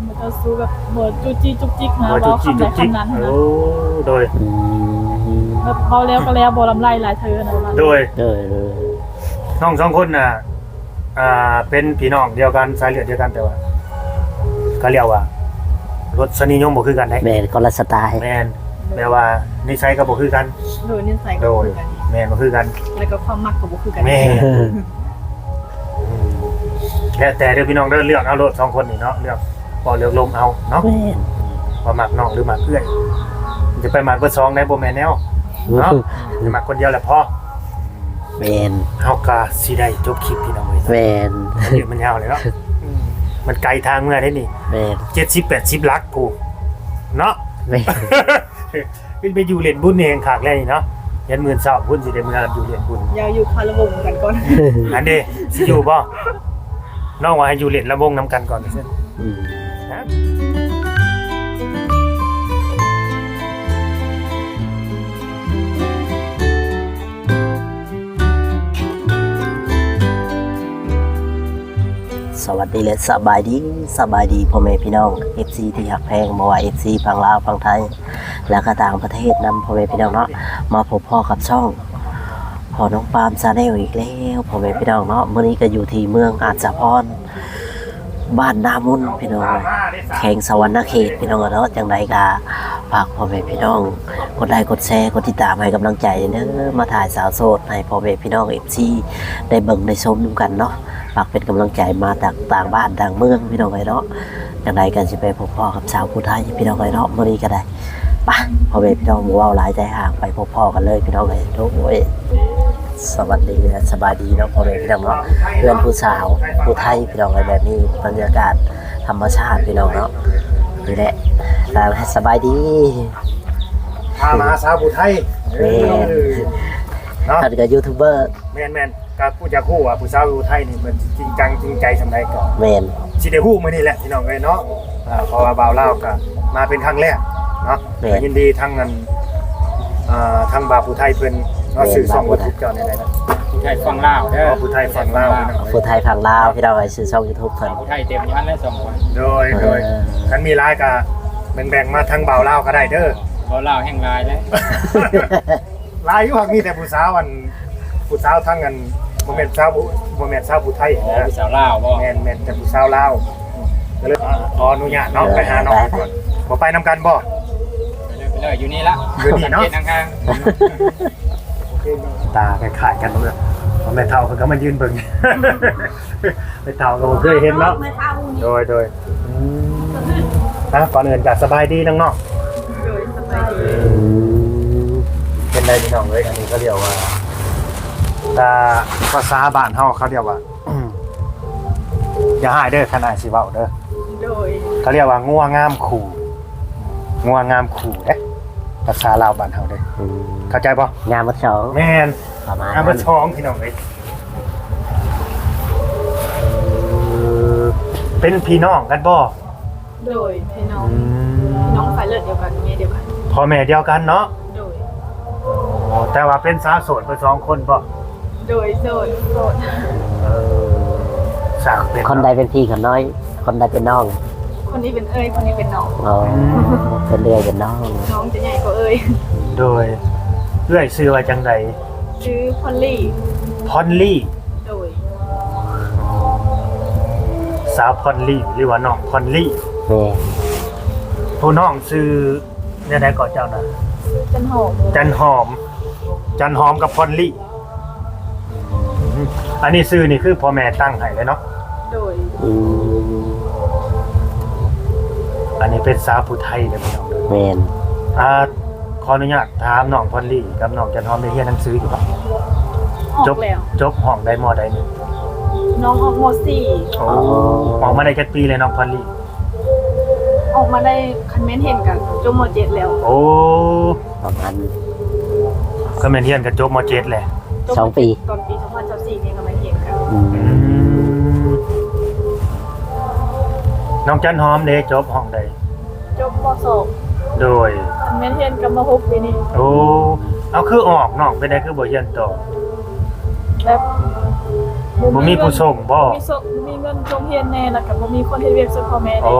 ບໍ່ເຈົ້າຊູ້ແບບບໍ່ຈູ້ຈີ້ຈຸກຈິກນະ ບໍ່ຈູ້ຈີ້ຈຸກຈິກ ເວົ້າຄຳໃດຄຳນັ້ນນະ ໂອ້ ໂດຍ ອືມ ແບບເວົ້າແລ້ວກໍແລ້ວ ບໍ່ລຳລາຍຫຼາຍເທື່ອນະ ໂດຍ ໂດຍ ໂດຍ ນ້ອງສອງຄົນນະ ອ່າ ເປັນພີ່ນ້ອງດຽວກັນ ສາຍເລືອດດຽວກັນ ແຕ່ວ່າ ກໍລຽກວ່າ ລົດສະນິຍົມບໍ່ຄືກັນເດ້ ແມ່ນ ຄົນລະສະໄຕ ແມ່ນ ແບບວ່ານິໄສກໍບໍ່ຄືກັນ ໂດຍ ນິໄສກໍບໍ່ຄືກັນ ໂດຍ ແມ່ນ ບໍ່ຄືກັນ ແລ້ວກໍຄວາມມັກກໍບໍ່ຄືກັນ ແມ່ນ ອືມ ແລ້ວແຕ່ເດີພີ່ນ້ອງເດີ ເລືອກເອົາໂລດສອງຄົນນີ້ເນາະ ເລືອກເວົ້າເລືອກລົມເອົາເນາະ ແມ່ນ ວ່າມັກນ້ອງຫຼືມັກເອື້ອຍ ຈະໄປມັກເບີດສອງໄດ້ ບໍ່ແມ່ນແນວເນາະ ມັກຄົນດຽວແຫຼະພໍ ແມ່ນ ເຮົາກໍຊິໄດ້ຈົບຄລິບພີ່ນ້ອງເອີຍ ແມ່ນ ຄລິບມັນຍາວເລີຍເນາະ ອືມ ມັນໄກທາງເມືອເດ້ນີ້ ແມ່ນ ເຈັດສິບແປດສິບຫຼັກພຸ້ນເນາະ ແມ່ນ ເປັນໄປຢູ່ຫຼິ້ນບຸນແຮງຄັກແລ້ວນີ້ເນາະ ຍັນມື້ເຊົ້າພຸ້ນຊິໄດ້ເມືອຢູ່ຫຼິ້ນບຸນ ຢາກຢູ່ຄາລະວົງນຳກັນກ່ອນ ອັນເດ ຊິຢູ່ບໍ່? ນ້ອງວ່າໃຫ້ຢູ່ຫຼິ້ນລຳວົງນຳກັນກ່ອນ ອືມ ສະຫວັດດີ ແລະ ສະບາຍດີ ສະບາຍດີພໍ່ແມ່ພີ່ນ້ອງ ເອັຟຊີ ທີ່ຮັກແພງ ບໍ່ວ່າ ເອັຟຊີ ຝັ່ງລາວ ຝັ່ງໄທ ແລະ ກໍຕ່າງປະເທດນຳ ພໍ່ແມ່ພີ່ນ້ອງເນາະ ມາພົບພໍ້ກັບຊ່ອງພໍ່ນ້ອງປາມ Channel ອີກແລ້ວ ພໍ່ແມ່ພີ່ນ້ອງເນາະ ມື້ນີ້ກໍຢູ່ທີ່ເມືອງອາດສະພອນ ບ້ານນາມຸນ ພີ່ນ້ອງເອີຍ ແຂວງສະຫວັນນະເຂດ ພີ່ນ້ອງເອີຍເນາະ ຈັ່ງໃດກໍຝາກພໍ່ແມ່ພີ່ນ້ອງກົດໄລກົດແຊ ກົດຕິດຕາມໃຫ້ກຳລັງໃຈເດີ ມາຖ່າຍສາວໂສດໃຫ້ພໍ່ແມ່ພີ່ນ້ອງ ເອັຟຊີ ໄດ້ເບິ່ງໄດ້ຊົມນຳກັນເນາະ ຝາກເປັນກຳລັງໃຈມາຈາກຕ່າງບ້ານຕ່າງເມືອງ ພີ່ນ້ອງເອີຍເນາະ ຈັ່ງໃດກໍຊິໄປພົບພໍ້ກັບສາວຜູ້ໄທ ພີ່ນ້ອງເອີຍເນາະ ມື້ນີ້ກໍໄດ້ ໄປ ພໍ່ແມ່ພີ່ນ້ອງ ບໍ່ເວົ້າຫຼາຍໃຈຫ້າງ ໄປພົບພໍ້ກັນເລີຍພີ່ນ້ອງເອີຍ ໂອ້ຍ ສະຫວັດດີ ແລະ ສະບາຍດີເນາະ ພໍ່ແມ່ພີ່ນ້ອງເນາະ ເຮືອນຜູ້ສາວຜູ້ໄທພີ່ນ້ອງເອີຍ ແບບນີ້ບັນຍາກາດທຳມະຊາດພີ່ນ້ອງເນາະ ນີ້ແຫຼະ ສະບາຍດີ ພາມາຫາສາວຜູ້ໄທ ແມ່ນ ເອີ ເນາະ ເພິ່ນກໍຢູທູບເບີ ແມ່ນໆ ກໍຢາກຮູ້ວ່າຜູ້ສາວຢູ່ໄທນີ້ເພິ່ນຈິງຈັງຈິງໃຈສ່ຳໃດ ກໍແມ່ນ ຊິໄດ້ຮູ້ມື້ນີ້ແຫຼະພີ່ນ້ອງເອີຍເນາະ ອ່າ ເພາະວ່າບ່າວລາວກໍມາເປັນຄັ້ງແລກເນາະ ແມ່ນ ກໍຍິນດີທັງອັນ ອ່າ ທັງບ່າວຜູ້ໄທເພິ່ນເນາະ ແມ່ນ ຊື່ຊ່ອງຢູທູບເຈົ້າແນວໃດນະ? ຜູ້ໄທຝັ່ງລາວເດີ ອໍ ຜູ້ໄທຝັ່ງລາວ ພີ່ນ້ອງເອີຍ ຜູ້ໄທຝັ່ງລາວ ພີ່ນ້ອງເອີຍ ຊື່ຊ່ອງຢູທູບເພິ່ນ ຜູ້ໄທເຕັມຢູ່ຫັ້ນແຫຼະສອງຄົນ ໂດຍ ໂດຍ ເອີ ຄັນມີຫຼາຍກໍແບ່ງໆ ມາທາງບ່າວລາວກໍໄດ້ເດີ ບ່າວລາວແຮ່ງຫຼາຍເດ້. ຫຼາຍຢູ່ ຫາກມີແຕ່ຜູ້ສາວອັນ ຜູ້ສາວທັງອັນ ບໍ່ແມ່ນສາວຜູ້ ບໍ່ແມ່ນສາວຜູ້ໄທ ອໍ ນະ ຜູ້ສາວລາວບໍ? ແມ່ນ ແມ່ນແຕ່ຜູ້ສາວລາວ ກໍເລີຍຂໍອະນຸຍາດເນາະ ເອີ ໄປຫານ້ອງ ໄປ ໄປ ກ່ອນ ບໍ່ໄປນຳກັນບໍ? ໄປເລີຍ ໄປເລີຍ ຢູ່ນີ້ລະ ຢູ່ນີ້ເນາະ ສັງເກດຫ່າງໆ ຕາຄ້າຍໆກັນເລີຍ ພໍ່ແມ່ເຖົ້າເພິ່ນກໍມາຢືນເບິ່ງ ແມ່ເຖົ້າກໍບໍ່ເຄີຍເຫັນເນາະ ແມ່ເຖົ້ານີ້ ໂດຍ ໂດຍ ອືມ ອ່ະ ກ່ອນອື່ນກໍສະບາຍດີນ້ອງໆ ໂດຍ ສະບາຍດີ ອືມ ເປັນໄດພີ່ນ້ອງເອີຍ ອັນນີ້ເຂົາຮຽກວ່າ ຖ້າພາສາບ້ານເຮົາເຂົາຮຽກວ່າ ຢ່າຮ້າຍເດີ ຄັນອ້າຍຊິເວົ້າເດີ ໂດຍ ເຂົາຮຽກວ່າງົວງາມຄູ່ ງົວງາມຄູ່ເດ້ ພາສາລາວບ້ານເຮົາເດ້ ອືມ ເຂົ້າໃຈບໍ່? ງາມໝົດສອງ ແມ່ນ ປະມານນັ້ນ ງາມໝົດສອງ ພີ່ນ້ອງເອີຍ ເປັນພີ່ນ້ອງກັນບໍ່? ໂດຍ ພີ່ນ້ອງ ອືມ ພີ່ນ້ອງສາຍເລືອດດຽວກັນ ແມ່ດຽວກັນ ພໍ່ແມ່ດຽວກັນເນາະ ໂດຍ ໂອ້ ແຕ່ວ່າເປັນສາວໂສດເບິດສອງຄົນບໍ່? ໂດຍ ໂສດ ໂສດ ເອີ ສ້າງເປັນ ຄົນໃດເປັນພີ່ຄົນນ້ອຍ ຄົນໃດເປັນນ້ອງ? ຄົນນີ້ເປັນເອື້ອຍ ຄົນນີ້ເປັນນ້ອງ ອໍ ອືມ ເປັນເອື້ອຍເປັນນ້ອງ ນ້ອງຈະໃຫຍ່ກວ່າເອື້ອຍ ໂດຍ ເອື້ອຍຊື່ວ່າຈັ່ງໃດ? ຊື່ພອນລີ ພອນລີ ໂດຍ ສາວພອນລີ ຫຼືວ່ານ້ອງພອນລີ ແມ່ນ ຜູ້ນ້ອງຊື່ແນວໃດເກາະເຈົ້ານະ? ຊື່ຈັນຫອມ ຈັນຫອມ ຈັນຫອມກັບພອນລີ ອືມ ອັນນີ້ຊື່ນີ້ຄືພໍ່ແມ່ຕັ້ງໃຫ້ເລີຍເນາະ? ໂດຍ ອືມ ອັນນີ້ເປັນສາວຜູ້ໄທເດີພີ່ນ້ອງເດີ ແມ່ນ ອ່າ ຂໍອະນຸຍາດຖາມນ້ອງພອນລີກັບນ້ອງຈັນຫອມ ໄດ້ຮຽນໜັງສືຢູ່ບໍ່? ອອກແລ້ວ ຈົບ ຈົບຫ້ອງໃດ ມໍໃດນີ້? ນ້ອງອອກ ມໍສີ່ ໂອ້ ອໍ ອອກມາໄດ້ຈັກປີແລ້ວນ້ອງພອນລີ? ອອກມາໄດ້ ຄັນແມ່ນຮຽນກໍຈົບ ມໍເຈັດແລ້ວ ໂອ້ ປະມານ ຄັນແມ່ນຮຽນກໍຈົບ ມໍເຈັດແລ້ວ ຈົບ ສອງປີ ຕອນປີສອງພັນຊາວສີ່ນີ້ກໍແມ່ນຮຽນກັນ ອືມ ອືມ ນ້ອງຈັນຫອມເດ ຈົບຫ້ອງໃດ? ຈົບ ມໍສອງ ໂດຍ ຄັນແມ່ນຮຽນກໍ ມໍຫົກປີນີ້ ໂອ້ ເອົາ ຄືອອກ ນ້ອງເປັນໃດຄືບໍ່ຮຽນຕໍ່? ແບບ ບໍ່ມີຜູ້ສົ່ງບໍ່? ບໍ່ມີສົ່ງ ບໍ່ມີເງິນໂຮງຮຽນແດ່ ແລ້ວກໍບໍ່ມີຄົນເຮັດວຽກຊ່ວຍພໍ່ແມ່ແດ່. ໂອ້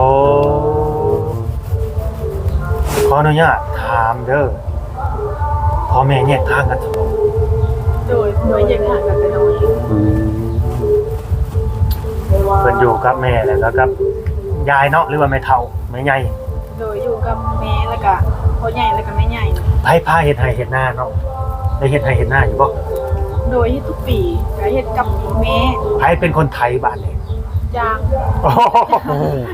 ຂໍອະນຸຍາດຖາມເດີ ພໍ່ແມ່ແຍກທາງກັນຊະບໍ່? ໂດຍ ພໍ່ແມ່ແຍກທາງກັນແຕ່ນ້ອຍ. ອືມ ເພິ່ນຢູ່ກັບແມ່ ແລ້ວກໍກັບຍາຍເນາະ ຫຼືວ່າແມ່ເຖົ້າ ແມ່ໃຫຍ່? ໂດຍ ຢູ່ກັບແມ່ ແລ້ວກະພໍ່ໃຫຍ່ ແລ້ວກະແມ່ໃຫຍ່. ໃຜພາເຮັດໄຮ່ເຮັດນາເນາະ? ໄດ້ເຮັດໄຮ່ເຮັດນາຢູ່ບໍ່? ໂດຍ ເຮັດທຸກປີ ກະເຮັດກັບແມ່. ໃຜເປັນຄົນໄຖບາດນີ້? ຈ້າງ. ໂອ້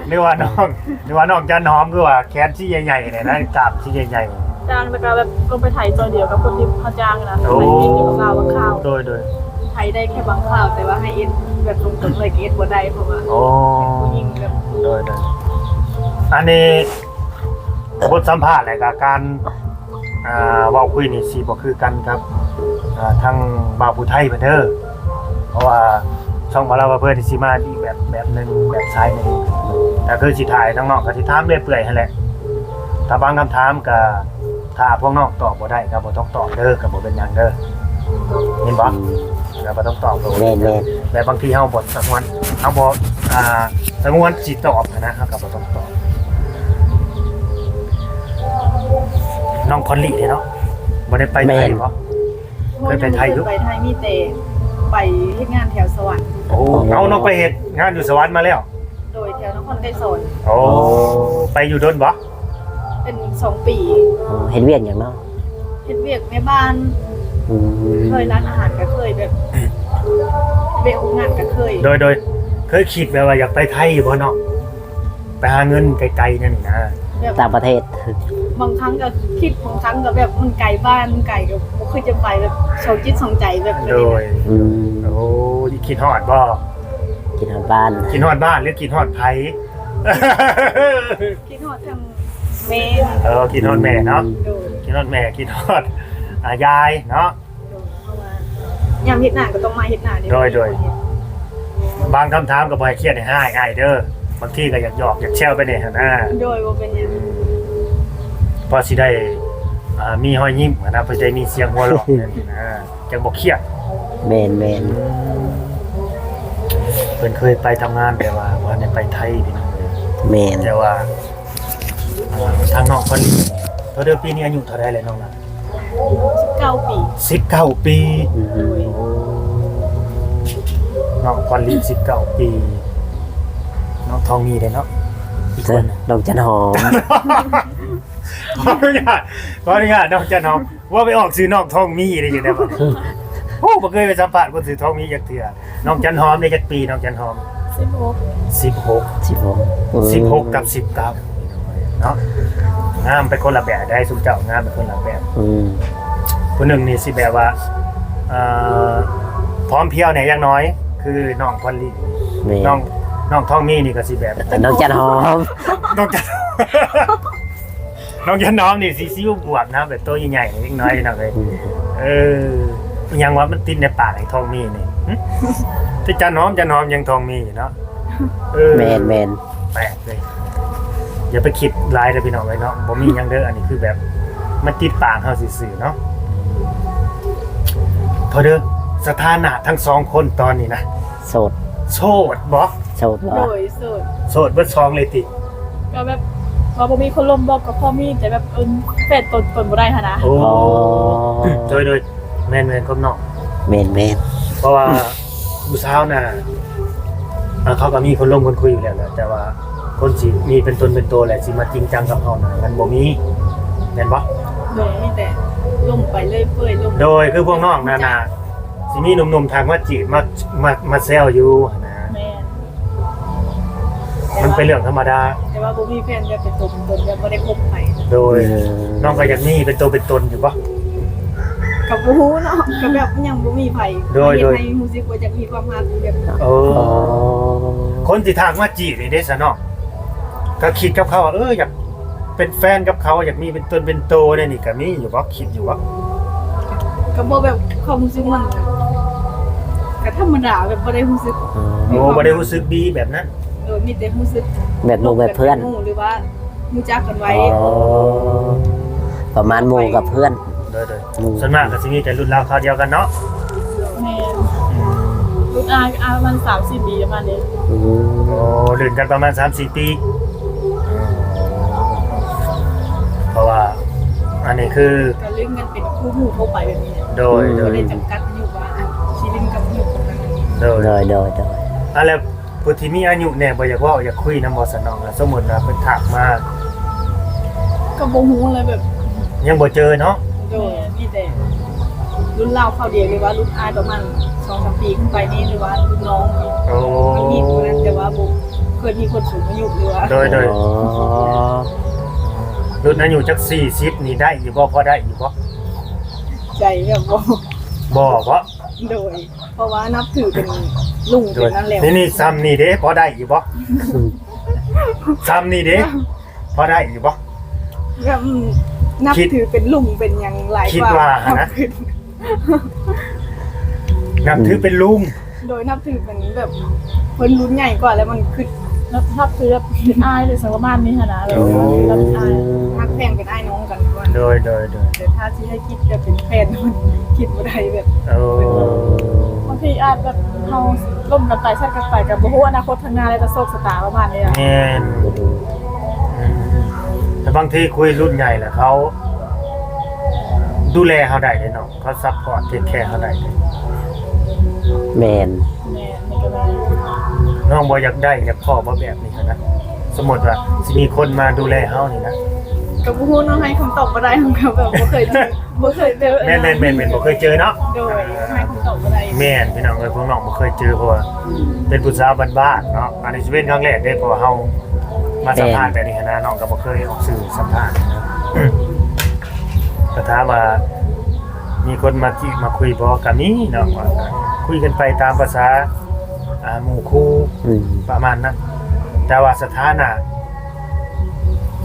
ນຶກວ່ານ້ອງ ນຶກວ່ານ້ອງຈັນຫອມ ຄືວ່າແຂນສີໃຫຍ່ໆນີ້ນະ ກ້າມສີໃຫຍ່ໆ. ຈ້າງ ແລ້ວກະແບບລົງໄປໄຖຊ່ອຍດຽວກັບຄົນທີ່ເຮົາຈ້າງນະ. ໂອ້ ໄປເຮັດຢູ່ກັບລາວບາງຄາວ. ໂດຍໆ. ໄຖໄດ້ແຄ່ບາງຄາວ ແຕ່ວ່າໃຫ້ເຮັດແບບຕົງໆເລີຍ ເຮັດບໍ່ໄດ້ ເພາະວ່າ ອໍ ເປັນຜູ້ຍິງແບບ. ໂດຍໆ. ອັນນີ້ ບົດສຳພາດ ແລະກະການ ອ່າ ເວົ້າຄຸຍນີ້ຊິບໍ່ຄືກັນກັບ ອ່າ ທາງບ່າວຜູ້ໄທເພິ່ນເດີ ເພາະວ່າຊ່ອງບ່າວລາວພາເພີນນີ້ຊິມາອີກແບບ ແບບໜຶ່ງ ແບບສາຍໜຶ່ງ ກະຄືຊິຖ່າຍທາງນອກ ກະຊິຖາມເລື້ອຍເປື່ອຍຫັ້ນແຫຼະ. ຖ້າບາງຄຳຖາມກະ ຖ້າພວກນ້ອງຕອບບໍ່ໄດ້ກະບໍ່ຕ້ອງຕອບເດີ ກະບໍ່ເປັນຫຍັງເດີ ເຫັນບໍ່? ອືມ ກະບໍ່ຕ້ອງຕອບ. ແມ່ນໆ. ແລະບາງທີເຮົາບໍ່ສະຫງວນ ເຮົາບໍ່ ອ່າ ສະຫງວນຊິຕອບຫັ້ນນະ ເຮົາກະບໍ່ຕ້ອງຕອບ. ນ້ອງຄອນລີເດເນາະ ບໍ່ໄດ້ໄປໄທບໍ່? ແມ່ນ. ເຄີຍໄປໄທຢູ່? ບໍ່ ຍັງບໍ່ເຄີຍໄປໄທ ມີແຕ່ໄປເຮັດງານແຖວສະຫວັນ. ໂອ້ ເອົາ ນ້ອງໄປເຮັດງານຢູ່ສະຫວັນມາແລ້ວ? ໂດຍ ແຖວນະຄອນໄກສອນ. ໂອ້ ໄປຢູ່ດົນບໍ່? ເປັນສອງປີ. ອໍ ເຮັດວຽກຫຍັງເນາະ? ເຮັດວຽກແມ່ບ້ານ. ອືມ ເຄີຍຮ້ານອາຫານກະເຄີຍ ແບບວຽກໂຮງງານກະເຄີຍ. ໂດຍ ໂດຍ. ເຄີຍຄິດແບບວ່າຢາກໄປໄທຢູ່ບໍ່ເນາະ? ໄປຫາເງິນໄກໆ ແນວນີ້ນະ ແບບຕ່າງປະເທດ. ບາງຄັ້ງກະຄິດ ບາງຄັ້ງກະແບບມັນໄກບ້ານ ມັນໄກ ກະບໍ່ຄືຈະໄປ ແບບເຊົາຈິດເຊົາໃຈແບບ. ໂດຍ. ອືມ ໂອ້ ຄິດຮອດບໍ່? ຄິດຮອດບ້ານ. ຄິດຮອດບ້ານ ຫຼື ຄິດຮອດໃຜ? ຄິດຮອດທັງແມ່. ເອີ ຄິດຮອດແມ່ເນາະ. ໂດຍ. ຄິດຮອດແມ່ ຄິດຮອດ ອາ ຍາຍເນາະ. ໂດຍ ເພາະວ່າຍາມເຮັດນາກະຕ້ອງມາເຮັດນາເດ້. ໂດຍ ໂດຍ. ບາງຄຳຖາມກະບໍ່ໃຫ້ຄຽດໃຫ້ຮ້າຍອ້າຍເດີ ບາງທີກະຢາກຫຍອກຢາກແຊວໄປແດ່ຫັ້ນນະ. ໂດຍ ບໍ່ເປັນຫຍັງ. ພໍຊິໄດ້ ອ່າ ມີຮອຍຍິ້ມຫັ້ນນະ ພໍຊິໄດ້ມີສຽງຫົວເລາະຫັ້ນນະ ຈັ່ງບໍ່ຄຽດ. ແມ່ນໆ. ເພິ່ນເຄີຍໄປທຳງານ ແຕ່ວ່າບໍ່ທັນໄດ້ໄປໄທພີ່ນ້ອງເອີຍ. ແມ່ນ. ແຕ່ວ່າ ອ່າ ທາງນ້ອງເພິ່ນ ເທົ່າເດີ ປີນີ້ອາຍຸເທົ່າໃດແລ້ວນ້ອງລະ? ສິບເກົ້າປີ. ສິບເກົ້າປີ. ອືມ ໂອ້ ນ້ອງຄວັນລີສິບເກົ້າປີ. ນ້ອງທອງມີເດ້ເນາະ ອີກຄົນ ນ້ອງຈັນຫອມ. ຂໍອະນຸຍາດ ຂໍອະນຸຍາດ ນ້ອງຈັນຫອມ ເວົ້າໄປອອກຊື່ນ້ອງທອງມີໄດ້ຈັ່ງໃດບັດນີ້? ໂອ້ ບໍ່ເຄີຍໄປສຳພາດຄົນຊື່ທອງມີຈັກເທື່ອ. ນ້ອງຈັນຫອມໄດ້ຈັກປີ ນ້ອງຈັນຫອມ? ສິບຫົກ. ສິບຫົກ. ສິບຫົກ ອືມ ສິບຫົກກັບສິບເກົ້າເນາະ. ງາມໄປຄົນລະແບບໄດ໋ ຊຸມເຈົ້າງາມໄປຄົນລະແບບ. ອືມ ຜູ້ໜຶ່ງນີ້ຊິແບບວ່າ ເອີ ພ້ອມເພຍແດ່ຢ່າງໜ້ອຍ ຄືນ້ອງຄວັນລີ. ແມ່ນ. ນ້ອງ ນ້ອງທອງມີນີ້ກະຊິແບບ ນ້ອງຈັນຫອມ ນ້ອງຈັນ ນ້ອງຈັນຫອມນີ້ຊິ ຊິອວບໆນະ ແບບໂຕໃຫຍ່ໆ ເລັກນ້ອຍເນາະ. ອືມ ເອີ ອີ່ຫຍັງວະ ມັນຕິດໃນປາກໄອ້ທອງມີນີ້ ຫື? ແຕ່ຈັນຫອມ ຈັນຫອມຫຍັງທອງມີເນາະ. ເອີ ແມ່ນໆ ແປກເລີຍ. ຢ່າໄປຄິດຫຼາຍເດີພີ່ນ້ອງເອີຍເນາະ ບໍ່ມີຫຍັງເດີ. ອັນນີ້ຄືແບບມັນຕິດປາກເຮົາຊື່ໆເນາະ. ພໍເດີ ສະຖານະທັງສອງຄົນຕອນນີ້ນະ ໂສດ. ໂສດບໍ່? ໂສດບໍ່? ໂດຍ ໂສດ. ໂສດເບິດສອງເລີຍຕິ? ກະແບບວ່າບໍ່ມີຄົນລົມບໍ່ ກະພໍມີ ແຕ່ແບບ ເອີ ແຟນຕົນ ຕົນບໍ່ໄດ້ຫັ້ນນະ. ໂອ້ ອໍ ໂດຍ ໂດຍ. ແມ່ນໆ ຄວາມນ້ອງ ແມ່ນໆ ເພາະວ່າຜູ້ສາວນະ ເຂົາກະມີຄົນລົມຄົນຄຸຍຢູ່ແລ້ວແຫຼະ ແຕ່ວ່າຄົນຊິມີເປັນຕົນເປັນໂຕ ແລະ ຊິມາຈິງຈັງກັບເຮົານະ ມັນບໍ່ມີ ແມ່ນບໍ່? ໂດຍ ມີແຕ່ລົມໄປເລື້ອຍເປື່ອຍ ລົມ. ໂດຍ ຄືພວກນ້ອງນັ້ນນະ ຊິມີໜຸ່ມໆທັກມາຈີບ ມາ ມາ ມາແຊວຢູ່ຫັ້ນນະ. ແມ່ນ. ມັນເປັນເລື່ອງທຳມະດາ ແຕ່ວ່າບໍ່ມີແຟນແບບເປັນຕົວເປັນຕົນ ແບບບໍ່ໄດ້ຄົບໃຜ. ໂດຍ. ອືມ ນ້ອງກະຢາກມີເປັນຕົວເປັນຕົນຢູ່ບໍ່? ກະບໍ່ຮູ້ເນາະ ກະແບບຍັງບໍ່ມີໃຜ. ໂດຍ ເຮັດໃຫ້ຮູ້ສຶກວ່າຢາກມີຄວາມຮັກແບບ. ໂອ້ ອໍ ຄົນທີ່ທັກມາຈີບນີ້ເດ້ຊະນ້ອງ ກະຄິດກັບເຂົາວ່າ ເອີ ຢາກ ເປັນແຟນກັບເຂົາ ຢາກມີເປັນຕົນເປັນໂຕແນວນີ້ກະມີຢູ່ບໍ່? ຄິດຢູ່ບໍ່? ກະບໍ່ແບບ ຄວາມຮູ້ສຶກມັນກະທຳມະດາ ແບບບໍ່ໄດ້ຮູ້ສຶກ. ອໍ ໂອ້ ບໍ່ໄດ້ຮູ້ສຶກດີແບບນັ້ນ. ໂດຍ ມີແຕ່ຮູ້ສຶກແບບໝູ່ແບບເພື່ອນ ຫຼືວ່າຮູ້ຈັກກັນໄວ. ອໍ ປະມານໝູ່ກັບເພື່ອນ. ໂດຍໆ ສ່ວນມາກກະຊິມີແຕ່ລຸ້ນລາວຄາວດຽວກັນເນາະ. ແມ່ນ. ອືມ ລຸ້ ອ່າ ອ່າ ປະມານສາມສີ່ປີປະມານນີ້. ອືມ ໂອ້ ຫຼິ້ນກັນປະມານສາມສີ່ປີ. ເພາະວ່າອັນນີ້ຄື ກໍຫຼິ້ນກັນເປັນຄູ່ໝູ່ທົ່ວໄປແບບນີ້ແຫຼະ. ໂດຍ ອືມ ໂດຍ ບໍ່ໄດ້ຈຳກັດອາຍຸວ່າ ອ່າ ຊິຫຼິ້ນກັບອາຍຸປະມານນີ້. ໂດຍ ໂດຍ ໂດຍ ໂດຍ. ອ່າ ແລ້ວຜູ້ທີ່ມີອາຍຸແດ່ບໍ່ຢາກເວົ້າຢາກຄຸຍນຳບໍ່ ສະນ້ອງ? ອ່າ ສົມມຸດວ່າເພິ່ນທັກມາ ກໍບໍ່ຮູ້ແຫຼະ ແບບ ຍັງບໍ່ເຈີເນາະ. ໂດຍ ມີແຕ່ລຸ້ນລາວຄາວດຽວ ຫຼືວ່າລຸ້ນອ້າຍປະມານສອງສາມປີຂຶ້ນໄປນີ້ ຫຼືວ່າລຸ້ນນ້ອງ. ໂອ້ ມັນມີຜູ້ນັ້ນ ແຕ່ວ່າບໍ່ເຄີຍມີຄົນສູງອາຍຸ ຫຼືວ່າ ໂດຍ ໂດຍ ອໍ ລຸ້ນອາຍຸຈັກສີ່ສິບນີ້ໄດ້ຢູ່ບໍ່? ພໍໄດ້ຢູ່ບໍ່? ໃຈແບບບໍ່ ບໍ່ ບໍ່ ໂດຍ ເພາະວ່ານັບຖືເປັນລຸງ ໂດຍ ເປັນນັ້ນແລ້ວ. ນີ້ ນີ້ ຊ່ຳນີ້ເດ້ ພໍໄດ້ຢູ່ບໍ່? ຊ່ຳນີ້ເດ້ ພໍໄດ້ຢູ່ບໍ່? ແບບ ອືມ ນັບຖືເປັນລຸງເປັນຫຍັງຫຼາຍກວ່າ ຄິດວ່າຫັ້ນນະ ນັບຖືເປັນລຸງ. ໂດຍ ນັບຖືເປັນແບບເພິ່ນລຸ້ນໃຫຍ່ກວ່າ ແລ້ວມັນຄື ນັບ ນັບຖືແບບເປັນອ້າຍ ຫຼື ສັງປະມານນີ້ຫັ້ນນະ. ແບບ ໂອ້ ເປັນອ້າຍ ຮັກແພງເປັນອ້າຍນ້ອງກັນ. ໂດຍ ໂດຍ ໂດຍ. ແຕ່ຖ້າຊິໃຫ້ຄິດແບບເປັນແຟນ ມັນຄິດບໍ່ໄດ້ແບບ ໂອ້ ບາງທີອາດແບບເຮົາລົ້ມກັນໄປຊັດກັນໄປ ກໍບໍ່ຮູ້ອະນາຄົດຂ້າງໜ້າ ແລະ ໂຊກຊະຕາປະມານນີ້. ແມ່ນ ອືມ ແຕ່ບາງທີຄຸຍລຸ້ນໃຫຍ່ແລ້ວ ເຂົາດູແລເຮົາໄດ້ເດ້ເນາະ. ເຂົາຊັບພອດເທກແຄເຮົາໄດ້. ແມ່ນ ແມ່ນ ມັນກໍແມ່ນ. ນ້ອງບໍ່ຢາກໄດ້ຢາກພໍ້ບໍ່ແບບນີ້ຫັ້ນນະ? ສົມມຸດວ່າຊິມີຄົນມາດູແລເຮົານີ້ນະ. ກໍບໍ່ຮູ້ເນາະ ໃຫ້ຄຳຕອບບໍ່ໄດ້ ເຮົາກໍແບບບໍ່ເຄີຍ ບໍ່ເຄີຍເຈີ. ແມ່ນໆໆໆ ບໍ່ເຄີຍເຈີເນາະ. ໂດຍ ໃຫ້ຄຳຕອບບໍ່ໄດ້. ແມ່ນ ພີ່ນ້ອງເອີຍ ພວກນ້ອງບໍ່ເຄີຍເຈີ ເພາະວ່າເປັນຜູ້ສາວບ້ານໆເນາະ. ອັນນີ້ຊິເປັນຄັ້ງແລກເດ້ ເພາະວ່າເຮົາມາສຳພາດແບບນີ້ຫັ້ນນະ ນ້ອງກໍບໍ່ເຄີຍອອກສື່ສຳພາດນະ. ກໍຖາມວ່າມີຄົນມາຈີບມາຄຸຍບໍ່? ກໍມີເນາະ ວ່າກໍຄຸຍກັນໄປຕາມພາສາ ອ່າ ໝູ່ຄູ່ ອືມ ປະມານນັ້ນ. ແຕ່ວ່າສະຖານະ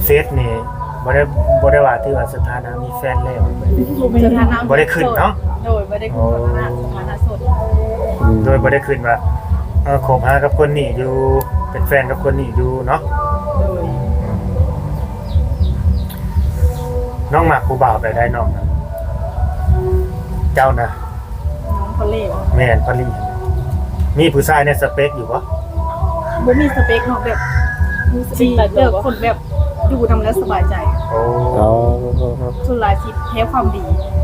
ເຟສນີ້ບໍ່ໄດ້ ບໍ່ໄດ້ວ່າຖືວ່າສະຖານະມີແຟນແລ້ວ ບໍ່ໄດ້ຂຶ້ນເນາະ. ໂດຍ ບໍ່ໄດ້ຂຶ້ນ ອໍ ສະຖານະ ສະຖານະໂສດ. ອືມ ໂດຍບໍ່ໄດ້ຂຶ້ນວ່າ ເອີ ຄົບຫາກັບຄົນນີ້ຢູ່ ເປັນແຟນກັບຄົນນີ້ຢູ່ເນາະ. ໂດຍ ອືມ ນ້ອງມັກຜູ້ບ່າວແບບໃດນ້ອງນະ? ເຈົ້ານະ? ນ້ອງພອລລີ. ແມ່ນ ພອລລີ. ມີຜູ້ຊາຍໃນສະເປັກຢູ່ບໍ່? ບໍ່ມີສະເປັກເນາະ ແບບຊິເລືອກຄົນແບບຢູ່ນຳແລ້ວສະບາຍໃຈ. ໂອ້ ສ່ວນຫຼາຍຊິແພ້ຄວາມດີ.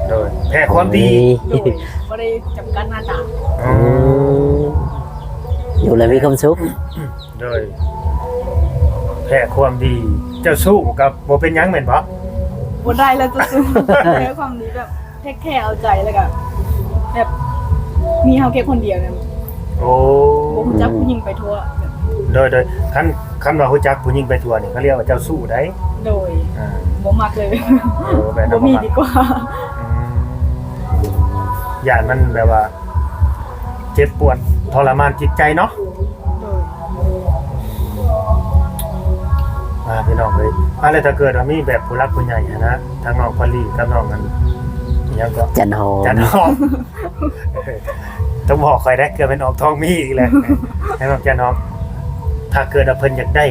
ໂດຍ ແພ້ຄວາມດີ. ໂດຍ ບໍ່ໄດ້ຈຳກັດໜ້າຕາ. ອືມ ຢູ່ແລ້ວມີຄວາມສຸກ. ໂດຍ ແພ້ຄວາມດີ. ເຈົ້າຊູ້ກໍບໍ່ເປັນຫຍັງແມ່ນບໍ່? ບໍ່ໄດ້ແລ້ວເຈົ້າຊູ້. ແພ້ຄວາມດີ ແບບເທກແຄເອົາໃຈ ແລ້ວກໍແບບມີເຮົາແຄ່ຄົນດຽວນັ້ນ. ໂອ້ ບໍ່ຮູ້ຈັກຜູ້ຍິງໄປທົ່ວ. ໂດຍ ໂດຍ ຄັນ ຄັນວ່າຮູ້ຈັກຜູ້ຍິງໄປທົ່ວນີ້ ເຂົາຮຽກວ່າເຈົ້າຊູ້ໃດ໋. ໂດຍ ອ່າ ບໍ່ມັກເລີຍ. ເອີ ແບບນັ້ນບໍ່ມີດີກວ່າ. ອືມ ຢ້ານມັນແບບວ່າ ເຈັບປວດທໍລະມານຈິດໃຈເນາະ. ໂດຍ ອ່າ ພີ່ນ້ອງເອີຍ ອ່າ ແລ້ວຖ້າເກີດວ່າມີແບບຜູ້ຫຼັກຜູ້ໃຫຍ່ຫັ້ນນະ ທາງນ້ອງພອລລີກັບນ້ອງອັນ ອີ່ຫຍັງກໍ ຈັນຫອມ ຈັນຫອມ ຕ້ອງບອກຂ້ອຍໄດ໋ ເກືອບແມ່ນອອກທ້ອງມີອີກແລ້ວ ໃຫ້ນ້ອງຈັນຫອມ. ຖ້າເກີດວ່າເພິ່ນຢາກໄດ້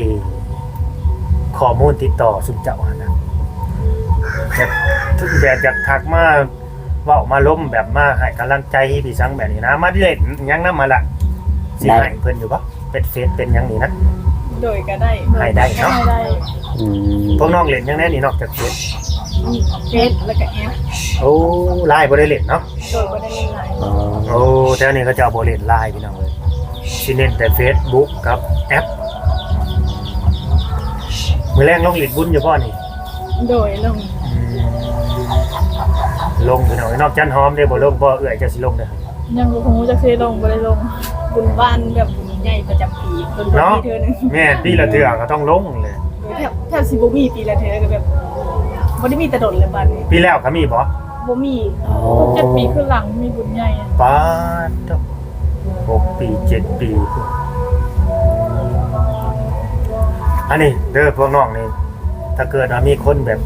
ຂໍ້ມູນຕິດຕໍ່ຊຸມເຈົ້າຫັ້ນນະ ແບບ ແບບຢາກທັກມາ ເວົ້າມາລົມ ແບບມາໃຫ້ກຳລັງໃຈພີ່ສັງແບບນີ້ນະ ມາຫຼິ້ນຫຍັງນຳຫັ້ນລະ ຊິ ໄດ້ ໃຫ້ເພິ່ນຢູ່ບໍ່? ເປັນເຟສເປັນຫຍັງນີ້ນະ. ໂດຍ ກໍໄດ້ ໃຫ້ໄດ້ເນາະ. ໃຫ້ໄດ້. ອືມ ພວກນ້ອງຫຼິ້ນຫຍັງແດ່ນີ້ນອກຈາກເຟສ? ເຟສ ແລ້ວກໍແອັບ. ໂອ້ ລາຍບໍ່ໄດ້ຫຼິ້ນເນາະ. ໂດຍ ບໍ່ໄດ້ຫຼິ້ນລາຍ. ອໍ ໂອ້ ແຖວນີ້ເຂົາເຈົ້າບໍ່ຫຼິ້ນລາຍພີ່ນ້ອງເອີຍ ຊິເນັ້ນແຕ່ເຟສບຸກກັບແອັບ. ມື້ແລງລົງຫຼິ້ນບຸນຢູ່ບໍ່ນີ້? ໂດຍ ລົງ. ອືມ ລົງພີ່ນ້ອງ. ນ້ອງຈັນຫອມເດ້ ບໍ່ລົງບໍ່? ເອື້ອຍເຈົ້າຊິລົງເດີ. ຍັງບໍ່ຮູ້ຈັກຊິໄດ້ລົງບໍ່ໄດ້ລົງ. ບຸນບ້ານແບບບຸນໃຫຍ່ປະຈຳປີ ດົນໆ ເນາະ ມີເທື່ອໜຶ່ງ. ແມ່ນ ປີລະເທື່ອກໍຕ້ອງລົງແຫຼະ. ໂດຍ ແທບ ແທບຊິບໍ່ມີປີລະເທື່ອ ກໍແບບບໍ່ໄດ້ມີແຕ່ດົນແລ້ວບາດນີ້. ປີແລ້ວກໍມີບໍ່? ບໍ່ມີ. ອໍ ຫົກເຈັດປີຄືນຫຼັງມີບຸນໃຫຍ່. ປາດໂທ້ ຫົກປີເຈັດປີ. ອັນນີ້ເດີພວກນ້ອງນີ້ ຖ້າເກີດວ່າມີຄົນແບບ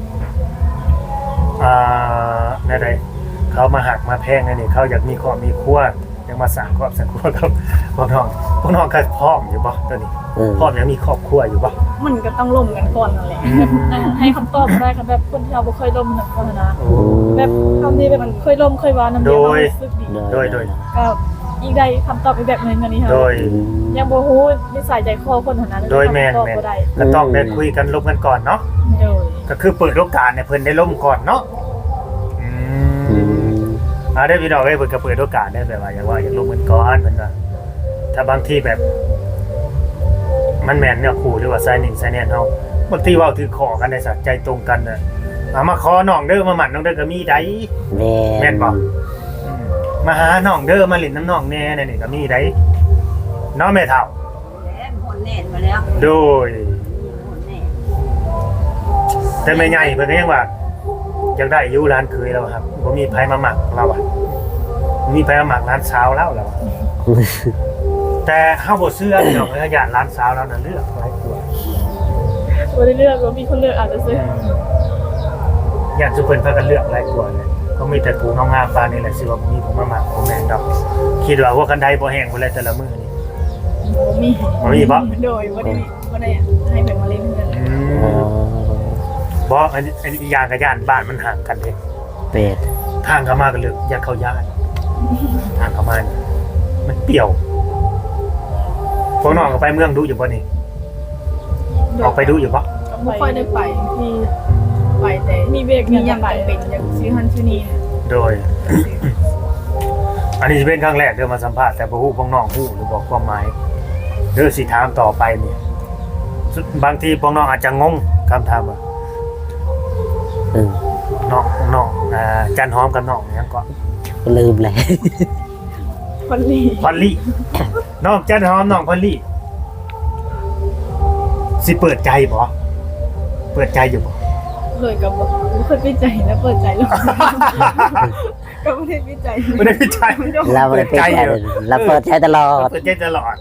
ອ່າ ແນວໃດ ເຂົາມາຮັກມາແພງແນວນີ້ ເຂົາຢາກມີຄອບມີຄົວ ຢາກມາສ້າງຄອບສ້າງຄົວກັບພວກນ້ອງ ພວກນ້ອງກໍພ້ອມຢູ່ບໍ່ໂຕນີ້? ເອີ ພ້ອມຢາກມີຄອບຄົວຢູ່ບໍ່? ມັນກໍຕ້ອງລົມກັນກ່ອນນັ້ນແຫຼະ. ອືມ ໃຫ້ຄຳຕອບບໍ່ໄດ້ ຄັນແບບຄົນທີ່ເຮົາບໍ່ເຄີຍລົມນຳເຂົາຫັ້ນນະ. ໂອ້ ແບບຄຳທີ່ແບບມັນເຄີຍລົມເຄີຍວ່ານຳ ໂດຍ ເຮົາຮູ້ສຶກດີ. ໂດຍ ໂດຍ ກໍ ອີກໄດ້ຄຳຕອບອີກແບບໜຶ່ງ ອັນນີ້ເຮົາ ໂດຍ ອືມ ຍັງບໍ່ຮູ້ນິໄສໃຈຄໍເພິ່ນຫັ້ນນະ ໂດຍ ແມ່ນໆ ເຮົາກໍຕອບບໍ່ໄດ້ ກໍຕ້ອງໄດ້ ອືມ ຄຸຍກັນລົມກັນກ່ອນເນາະ ໂດຍ ກໍຄືເປີດໂອກາດໃຫ້ເພິ່ນໄດ້ລົມກ່ອນເນາະ ອືມ ອືມ ອ່າ ເດີພີ່ນ້ອງເອີຍ ເພິ່ນກໍເປີດໂອກາດໄດ້ ແບບວ່າຢາກເວົ້າຢາກລົມກັນກ່ອນ ເພິ່ນວ່າ ຖ້າບາງທີແບບ ມັນແມ່ນເນື້ອຄູ່ ຫຼືວ່າສາຍໜິ່ງສາຍແໜ້ນເຮົາ ບາງທີເວົ້າຖືກຂໍ້ກັນໄດ້ ສະໃຈຕົງກັນນະ ອ່າ ມາຂໍນ້ອງເດີ ມາໝັ້ນນ້ອງເດີ ກໍມີໄດ໋ ແມ່ນ ແມ່ນບໍ່? ອືມ ມາຫານ້ອງເດີ ມາຫຼິ້ນນຳນ້ອງແດ່ ແນວນີ້ກໍມີໄດ໋ ເນາະແມ່ເຖົ້າ ແມ່ນ ໂດຍ ແຕ່ແມ່ໃຫຍ່ເພິ່ນກໍຍັງວ່າ ຢາກໄດ້ຢູ່ຫຼານເຂີຍລາວຫັ້ນ ບໍ່ມີໃຜມາມັກລາວວ່າ ບໍ່ມີໃຜມາມັກຫຼານສາວລາວ ລາວວ່າ ແຕ່ເຮົາບໍ່ເຊື່ອພີ່ນ້ອງເອີຍ ຢ້ານຫຼານສາວລາວນັ້ນເລືອກຫຼາຍກວ່າ ບໍ່ໄດ້ເລືອກ ບໍ່ມີຄົນເລືອກເອົາຊື່ໆ ອືມ ຢ້ານຊຸມເພິ່ນພາກັນເລືອກຫຼາຍກວ່າແຫຼະ ກໍມີແຕ່ຜູ້ງາມໆປານນີ້ແຫຼະ ຊິວ່າບໍ່ມີຜູ້ມາມັກ ບໍ່ແມ່ນດອກ ຄິດວ່າຫົວຄັນໄດບໍ່ແຫ້ງພຸ້ນແຫຼະແຕ່ລະມື້ນີ້ ບໍ່ມີ ບໍ່ມີບໍ່? ໂດຍ ບໍ່ໄດ້ ບໍ່ໄດ້ໃຫ້ເພິ່ນມາຫຼິ້ນເຮືອນ ອືມ ອໍ ບໍ່ ອັນ ອັນອີກຢ່າງກໍຢ້ານບ້ານມັນຫ່າງກັນເດ້ ແມ່ນ ທາງເຂົ້າມາກໍເລິກ ຢ້ານເຂົາຍ້າຍ ທາງເຂົ້າມານີ້ມັນປ່ຽວ ພວກນ້ອງກໍໄປເມືອງດຸຢູ່ບໍ່ນີ້? ໂດຍ ອອກໄປດຸຢູ່ບໍ່? ກໍບໍ່ຄ່ອຍໄດ້ໄປ ທີ່ ອືມ ໄປແຕ່ມີວຽກ ມີຫຍັງຈຳເປັນ ຢ່າງຊື້ຫັ້ນຊື້ນີ້ ໂດຍ ອັນນີ້ຊິເປັນຄັ້ງແລກເດີມາສຳພາດ ແຕ່ບໍ່ຮູ້ພວກນ້ອງຮູ້ຫຼືບໍ່ຄວາມໝາຍ ເດີ ຊິຖາມຕໍ່ໄປນີ້ ບາງທີພວກນ້ອງອາດຈະງົງຄຳຖາມວ່າ ເອີ ນ້ອງ ນ້ອງ ອ່າ ຈັນຫອມກັບນ້ອງຫຍັງເກາະ? ລືມແລ້ວ ພອນລີ ພອນລີ ນ້ອງຈັນຫອມ ນ້ອງພອນລີ ຊິເປີດໃຈບໍ່? ເປີດໃຈຢູ່ບໍ່? ເຄີຍ ກໍບໍ່ ບໍ່ເຄີຍປິດໃຈນະ ເປີດໃຈໂລດ ກໍບໍ່ໄດ້ປິດໃຈ ບໍ່ໄດ້ປິດໃຈ ລາວບໍ່ໄດ້ເປີດໃຈ ລາວເປີດໃຈຕະຫຼອດ ເປີດໃຈຕະຫຼອດ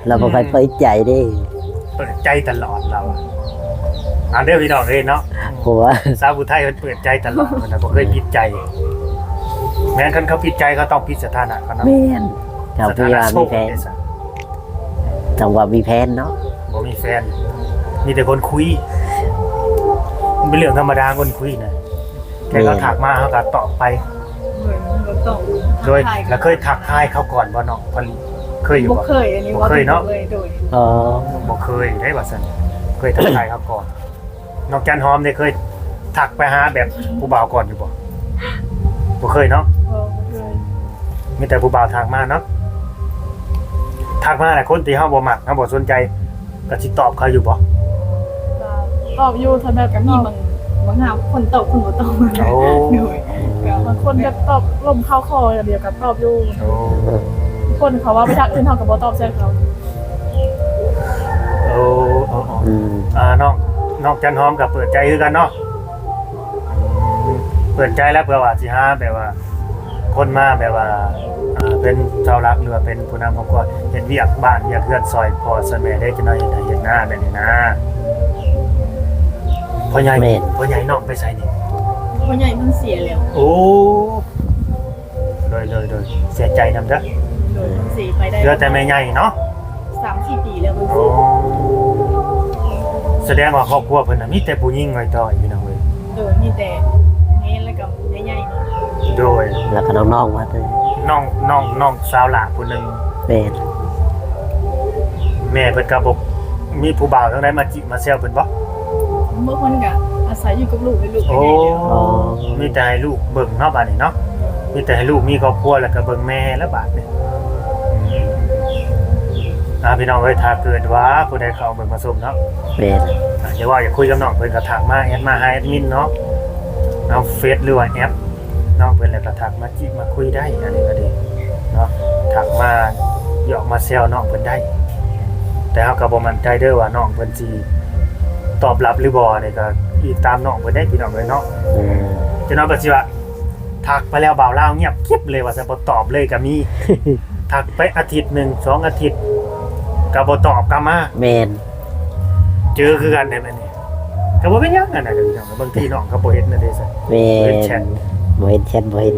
ລາວບໍ່ຄ່ອຍເປີດໃຈເດ້ ເປີດໃຈຕະຫຼອດລາວ ອັນເດີພີ່ນ້ອງເອີຍເນາະ ຜົວ ສາວຜູ້ໄທເພິ່ນເປີດໃຈຕະຫຼອດ ເພິ່ນນະບໍ່ເຄີຍປິດໃຈ ແມ່ນຄັນເຂົາປິດໃຈ ເຂົາຕ້ອງປິດສະຖານະເຂົາເນາະ ແມ່ນ ເຂົາ ສະຖານະໂສດເດ້ ຕ້ອງວ່າມີແຟນເນາະ ບໍ່ມີແຟນ ມີແຕ່ຄົນຄຸຍ ມັນເປັນເລື່ອງທຳມະດາຄົນຄຸຍນະ ແຕ່ເຂົາ ແມ່ນ ທັກມາເຮົາກໍຕອບໄປ ໂດຍ ບໍ່ຕ້ອງ ໂດຍ ທັກທາຍ ແລ້ວເຄີຍທັກທາຍເຂົາກ່ອນບໍ່ເນາະ? ເພິ່ນເຄີຍຢູ່ບໍ່? ບໍ່ເຄີຍ ອັນນີ້ ບໍ່ເຄີຍເນາະ ບໍ່ເຄີຍ ໂດຍ ອໍ ບໍ່ເຄີຍເດ້ວ່າຊັ້ນ ເຄີຍທັກທາຍເຂົາກ່ອນ ນ້ອງຈັນຫອມເດ້ ເຄີຍທັກໄປຫາແບບຜູ້ບ່າວກ່ອນຢູ່ບໍ່? ບໍ່ເຄີຍເນາະ ບໍ່ ບໍ່ເຄີຍ ມີແຕ່ຜູ້ບ່າວທັກມາເນາະ ທັກມາແຫຼະ ຄົນທີ່ເຮົາບໍ່ມັກ ເຮົາບໍ່ສົນໃຈ ກໍຊິຕອບເຂົາຢູ່ບໍ່? ກໍຕອບຢູ່ ຖ້າແບບກໍມີບາງ ບາງຫາຄົນຕອບ ຄົນບໍ່ຕອບ ໂອ້ ໂດຍ ກໍບາງຄົນແບບຕອບລົມເຂົ້າຄໍຢ່າງດຽວກໍຕອບຢູ່ ໂອ້ ຄົນເຂົາເວົ້າໄປທາງອື່ນ ເຮົາກໍບໍ່ຕອບໃສ່ເຂົາ ໂອ້ ເອີ ອືມ ອ່າ ນ້ອງ ນ້ອງຈັນຫອມກໍເປີດໃຈຄືກັນເນາະ ເປີດໃຈແລ້ວ ເພື່ອວ່າຊິຫາແບບວ່າ ຄົນມາແບບວ່າ ເປັນເສົາຫຼັກ ຫຼືວ່າເປັນຜູ້ນຳຄອບຄົວ ເຮັດວຽກບ້ານວຽກເຮືອນຊ່ອຍພໍ່ຊ່ອຍແມ່ເດ້ ຈັກໜ້ອຍເຮັດໄຮ່ເຮັດນາແບບນີ້ນາ ພໍ່ໃຫຍ່ ແມ່ນ ພໍ່ໃຫຍ່ນ້ອງໄປໃສນີ້? ພໍ່ໃຫຍ່ເພິ່ນເສຍແລ້ວ ໂອ້ ໂດຍ ໂດຍ ໂດຍ ເສຍໃຈນຳເດີ ໂດຍ ເພິ່ນເສຍໄປໄດ້ ເຫຼືອແຕ່ແມ່ໃຫຍ່ເນາະ ສາມສີ່ປີແລ້ວເພິ່ນເສຍ ໂອ້ ສະແດງວ່າຄອບຄົວເພິ່ນນະ ມີແຕ່ຜູ້ຍິງນ້ອຍຕ້ອຍ ພີ່ນ້ອງເອີຍ ໂດຍ ມີແຕ່ແມ່ ແລ້ວກໍແມ່ໃຫຍ່ ໂດຍ ແລ້ວກໍນ້ອງໆມາເຕີ ນ້ອງ ນ້ອງ ນ້ອງສາວຫຼ້າຜູ້ໜຶ່ງ ແມ່ນ ແມ່ເພິ່ນກໍບໍ່ມີຜູ້ບ່າວທາງໃດມາຈີບມາແຊວເພິ່ນບໍ່? ເພິ່ນກໍອາໄສຢູ່ກັບລູກ ໃຫ້ລູກໄປ ໂອ້ ເຮັດແລ້ວ ອໍ ມີແຕ່ໃຫ້ລູກເບິ່ງເນາະ ບາດນີ້ເນາະ ມີແຕ່ໃຫ້ລູກມີຄອບຄົວ ແລ້ວກໍເບິ່ງແມ່ແລ້ວບາດນີ້ ອ່າ ພີ່ນ້ອງເອີຍ ຖ້າເກີດວ່າຜູ້ໃດເຂົ້າເບິ່ງມາຊົມເນາະ ແມ່ນ ອ່າ ຢາກເວົ້າຢາກຄຸຍກັບນ້ອງເພິ່ນກໍທັກມາ ແອັດມາຫາແອັດມິນເນາະ ເອົາເຟສ ຫຼືວ່າແອັບນ້ອງເພິ່ນ ແລ້ວກໍທັກມາຈີບມາຄຸຍໄດ້ ອັນນີ້ກໍດີເນາະ ທັກມາຢອກມາແຊວນ້ອງເພິ່ນໄດ້ ແຕ່ເຮົາກໍບໍ່ໝັ້ນໃຈເດີວ່ານ້ອງເພິ່ນຊິຕອບຮັບຫຼືບໍ່ ອັນນີ້ກໍອີງຕາມນ້ອງເພິ່ນເດ້ ພີ່ນ້ອງເອີຍເນາະ ອືມ ຈະນ້ອງກໍຊິວ່າ ທັກໄປແລ້ວບ່າວລາວງຽບກິບເລີຍວ່າຊັ້ນ ບໍ່ຕອບເລີຍກໍມີ ທັກໄປອາທິດໜຶ່ງສອງອາທິດກໍບໍ່ຕອບກັບມາ ແມ່ນ ເຈີຄືກັນແບບນີ້ ກໍບໍ່ເປັນຫຍັງຫັ້ນນະ ບາງທີນ້ອງກໍບໍ່ເຫັນນັ້ນເດ້ຊັ້ນ ແມ່ນ ເຫັນແຊັດ ບໍ່ເຫັນແຊັດ ບໍ່ເຫັນ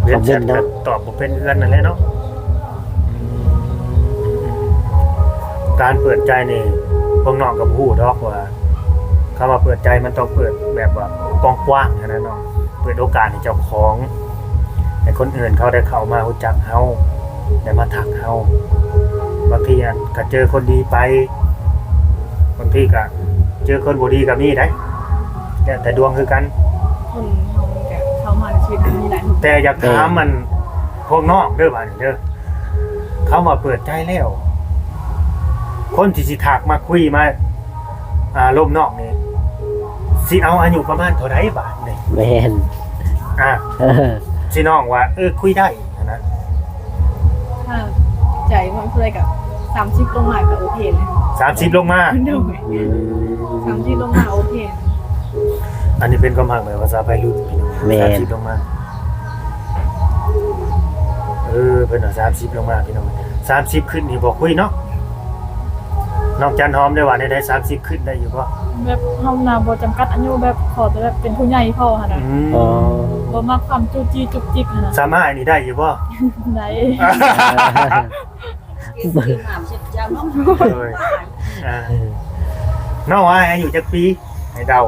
ເຫັນແຊັດ ຄອມເມັນເນາະ ກໍຕອບບໍ່ເປັນຄືກັນນັ້ນແຫຼະເນາະ ການເປີດໃຈນີ້ ພວກນ້ອງກໍບໍ່ຮູ້ດອກວ່າ ຄຳວ່າເປີດໃຈມັນຕ້ອງເປີດແບບວ່າກວ້າງໆຫັ້ນນະເນາະ ເປີດໂອກາດໃຫ້ເຈົ້າຂອງ ໃຫ້ຄົນອື່ນເຂົາໄດ້ເຂົ້າມາຮູ້ຈັກເຮົາ ໄດ້ມາທັກເຮົາ. ບາງທີອະ ກໍເຈີຄົນດີໄປ, ບາງທີກໍເຈີຄົນບໍ່ດີກໍມີໄດ໋, ແລ້ວແຕ່ດວງຄືກັນ. ຄົນເຮົາມັນກໍເຂົ້າມາໃນຊີວິດເຮົາມີຫຼາຍຮູບແບບ. ແຕ່ຢາກຖາມ ແມ່ນ ອັນພວກນ້ອງເດີ ບາດນີ້ເດີ, ຄຳວ່າເປີດໃຈແລ້ວ ຄົນທີ່ຊິທັກມາຄຸຍມາ ອ່າ ລົມນ້ອງນີ້ ຊິເອົາອາຍຸປະມານເທົ່າໃດບາດນີ້? ແມ່ນ ອ່າ ເອີ ຊິນ້ອງວ່າ ເອີ ຄຸຍໄດ້ຫັ້ນນະ. ຖ້າໃຈມັກເທົ່າໃດກໍ ສາມສິບລົງມາກໍໂອເຄແລ້ວ. ສາມສິບລົງມາ? ໂດຍ ອືມ ສາມສິບລົງມາໂອເຄ. ອັນນີ້ເປັນຄວາມຮັກແບບພາສາໄພລຸ້ນ ພີ່ນ້ອງ. ແມ່ນ ສາມສິບລົງມາ. ເອີ ເພິ່ນເອົາສາມສິບລົງມາ ພີ່ນ້ອງ. ສາມສິບຂຶ້ນນີ້ບໍ່ຄຸຍເນາະ. ນ້ອງຈັນຫອມໄດ້ວ່າແນວໃດ? ສາມສິບຂຶ້ນໄດ້ຢູ່ບໍ່? ແບບເຮົານະບໍ່ຈຳກັດອາຍຸ, ແບບຂໍແຕ່ແບບເປັນຜູ້ໃຫຍ່ພໍຫັ້ນນະ. ອືມ ອໍ ບໍ່ມັກຄວາມຈູ້ຈີ້ຈຸກຈິກຫັ້ນນະ. ສາມອ້າຍນີ້ໄດ້ຢູ່ບໍ່? ໄດ້ ເອີຍ ອ່າ ນ້ອງອ້າຍອາຍຸຈັກປີ? ໃຫ້ເດົາ.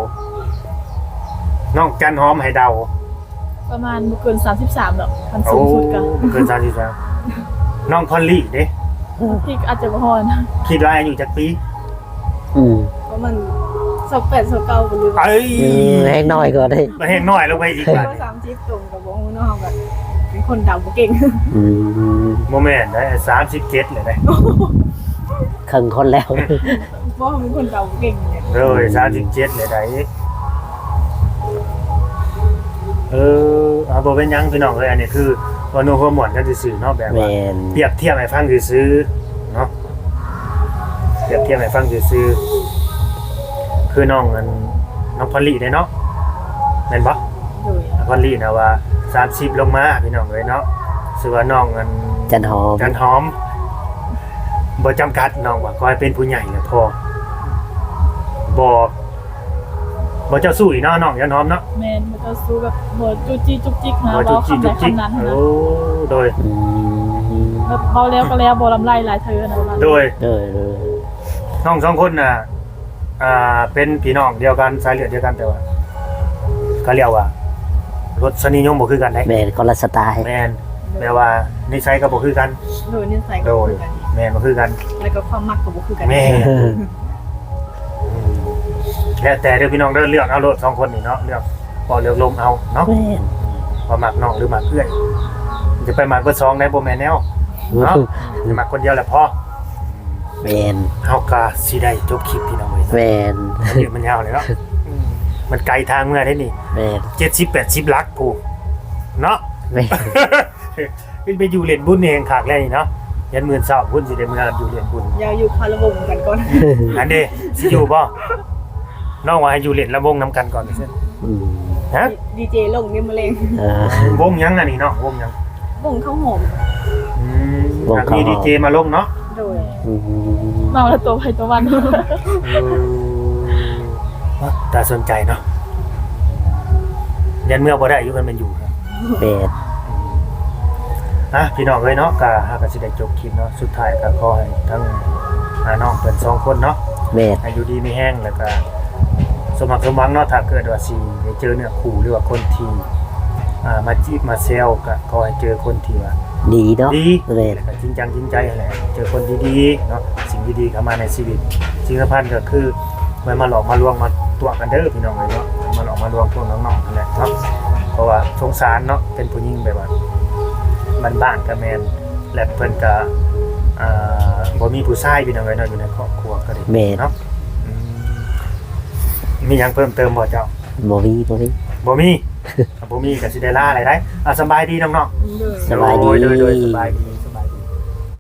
ນ້ອງຈັນຫອມໃຫ້ເດົາ. ປະມານບໍ່ເກີນສາມສິບສາມດອກ ຄັນສູງສຸດກະ. ໂອ້ ບໍ່ເກີນສາມສິບສາມ. ນ້ອງພອນລີເດ້? ທີ່ອາດຈະບໍ່ຮອດ. ຄິດວ່າອາຍຸຈັກປີ? ອືມ ປະມານຊາວແປດ ຊາວເກົ້າ ບໍ່ຮູ້. ເອີຍ ອືມ ແຮງນ້ອຍກວ່າເດ້. ແຮງນ້ອຍລົງໄປອີກ. ສາມສິບຕົງກໍບໍ່ຮູ້ເນາະ, ເຮົາກໍເປັນຄົນເດົາບໍ່ເກັ່ງ. ອືມ ບໍ່ແມ່ນໄດ໋, ສາມສິບເຈັດແລ້ວໄດ໋. ເຄິ່ງຄົນແລ້ວ. ບໍ່ ເປັນຄົນເດົາບໍ່ເກັ່ງເລີຍ. ໂດຍ ສາມສິບເຈັດແລ້ວໄດ໋. ເອີ ເອົາ ບໍ່ເປັນຫຍັງພີ່ນ້ອງເອີຍ, ອັນນີ້ຄືເວົ້ານົວຫົວມ່ວນກັນຊື່ໆເນາະ, ແບບວ່າ ແມ່ນ ປຽບທຽບໃຫ້ຟັງຊື່ໆເນາະ, ປຽບທຽບໃຫ້ຟັງຊື່ໆ. ຄືນ້ອງ ອັນ ນ້ອງພອນລີເດ້ເນາະ ແມ່ນບໍ່? ໂດຍ ນ້ອງພອນລີນະວ່າສາມສິບລົງມາ ພີ່ນ້ອງເອີຍເນາະ. ຊື່ວ່ານ້ອງ ອັນ ຈັນຫອມ ຈັນຫອມ ບໍ່ຈຳກັດ, ນ້ອງວ່າຂໍໃຫ້ເປັນຜູ້ໃຫຍ່ແລ້ວພໍ. ບໍ່ ບໍ່ເຈົ້າຊູ້ອີກເນາະ ນ້ອງຈັນຫອມເນາະ. ແມ່ນ ບໍ່ເຈົ້າຊູ້, ແບບບໍ່ຈູ້ຈີ້ຈຸກຈິກນະ, ບໍ່ຈູ້ຈີ້ຈຸກຈິກ. ເວົ້າຄຳໃດຄຳນັ້ນ. ໂອ້ ໂດຍ ອືມ ແບບເວົ້າແລ້ວກໍແລ້ວ, ບໍ່ລຳໄລຫຼາຍເທີນະ ປະມານ. ໂດຍ ໂດຍ ໂດຍ. ນ້ອງສອງຄົນນະ ອ່າ ເປັນພີ່ນ້ອງດຽວກັນ ສາຍເລືອດດຽວກັນ, ແຕ່ວ່າ ເຂົາເອີ້ນວ່າ ລົດສະນິຍົມບໍ່ຄືກັນເດ້. ແມ່ນ ຄົນລະສະໄຕ. ແມ່ນ ແບບວ່ານິໄສກໍບໍ່ຄືກັນ. ໂດຍ ນິໄສກໍບໍ່ຄືກັນ. ໂດຍ ແມ່ນ ບໍ່ຄືກັນ. ແລ້ວກໍຄວາມມັກກໍບໍ່ຄືກັນ. ແມ່ນ ອືມ ແລ້ວແຕ່ເດີພີ່ນ້ອງເດີ, ເລືອກເອົາໂລດສອງຄົນນີ້ເນາະ, ເລືອກເປາະເລືອກລົມເອົາເນາະ. ແມ່ນ ວ່າມັກນ້ອງຫຼືມັກເອື້ອຍ, ຢ່າໄປມັກເບິດສອງໄດ໋, ບໍ່ແມ່ນແນວເນາະ. ອືມ ມັກຄົນດຽວແຫຼະພໍ. ແມ່ນ ເຮົາກໍຊິໄດ້ຈົບຄລິບພີ່ນ້ອງເອີຍ. ແມ່ນ ຄລິບມັນຍາວເລີຍເນາະ. ອືມ ມັນໄກທາງເມືອເດ້ນີ້. ແມ່ນ ເຈັດສິບແປດສິບຫຼັກພຸ້ນເນາະ. ແມ່ນ ຂຶ້ນໄປຢູ່ຫຼິ້ນບຸນນີ້ແຮ່ງຄັກແລ້ວນີ້ເນາະ, ຢັນມື້ເຊົ້າພຸ້ນຊິໄດ້ເມືອຢູ່ຫຼິ້ນບຸນ. ຢາກຢູ່ຄາລະວົງນຳກັນກ່ອນ. ອັນເດ ຊິຢູ່ບໍ່? ນ້ອງວ່າໃຫ້ຢູ່ຫຼິ້ນລຳວົງນຳກັນກ່ອນ. ອືມ ຮະ? ດີເຈລົງນີ້ມື້ແລງ. ເອີ ວົງຫຍັງອັນນີ້ເນາະ? ວົງຫຍັງ? ວົງເຂົ້າຫອມ. ອືມ ວົງເຂົ້າຫອມ ມີດີເຈມາລົງເນາະ. ໂດຍ ອືມ ເມົາແລ້ວຕົວໃຜຕົວມັນ. ເອີ ຕາສົນໃຈເນາະ, ຢ້ານເມືອບໍ່ໄດ້ຢູ່ ຄັນແມ່ນຢູ່. ແມ່ນ ອ່ະ ພີ່ນ້ອງເອີຍເນາະ, ກະ ເຮົາກະຊິໄດ້ຈົບຄລິບເນາະ. ສຸດທ້າຍກະຂໍໃຫ້ທັງ ອ່າ ນ້ອງເພິ່ນສອງຄົນເນາະ, ແມ່ນ ໃຫ້ຢູ່ດີມີແຮງ ແລ້ວກະສົມຫວັງສົມຫວັງເນາະ. ຖ້າເກີດວ່າຊິໄດ້ເຈີເນື້ອຄູ່ ຫຼືວ່າຄົນທີ່ ອ່າ ມາຈີບມາແຊວ ກະຂໍໃຫ້ເຈີຄົນທີ່ວ່າດີເນາະ, ດີ ແມ່ນ ແລ້ວກະຈິງຈັງຈິງໃຈຫັ້ນແຫຼະ, ເຈີຄົນດີໆເນາະ, ສິ່ງດີໆເຂົ້າມາໃນຊີວິດ. ສິ່ງສຳຄັນກໍຄື ບໍ່ໃຫ້ມາຫຼອກມາລວງມາຕົວະກັນເດີພີ່ນ້ອງເອີຍເນາະ, ມາຫຼອກມາລວງພວກນ້ອງໆຫັ້ນແຫຼະເນາະ. ເພາະວ່າສົງສານເນາະ, ເປັນຜູ້ຍິງແບບວ່າບ້ານໆກໍແມ່ນ ແລະເພິ່ນກໍ ອ່າ ບໍ່ມີຜູ້ຊາຍພີ່ນ້ອງເອີຍເນາະ, ຢູ່ໃນຄອບຄົວກໍດີ ແມ່ນ ເນາະ. ອືມ ມີຫຍັງເພີ່ມເຕີມບໍ່ເຈົ້າ? ບໍ່ມີ ບໍ່ມີ ບໍ່ມີ. ຖ້າບໍ່ມີກໍຊິໄດ້ລາແລ້ວໄດ໋. ອ່າ ສະບາຍດີນ້ອງໆ. ໂດຍ ສະບາຍດີ ໂດຍ ໂດຍ ໂດຍ ສະບາຍດີ.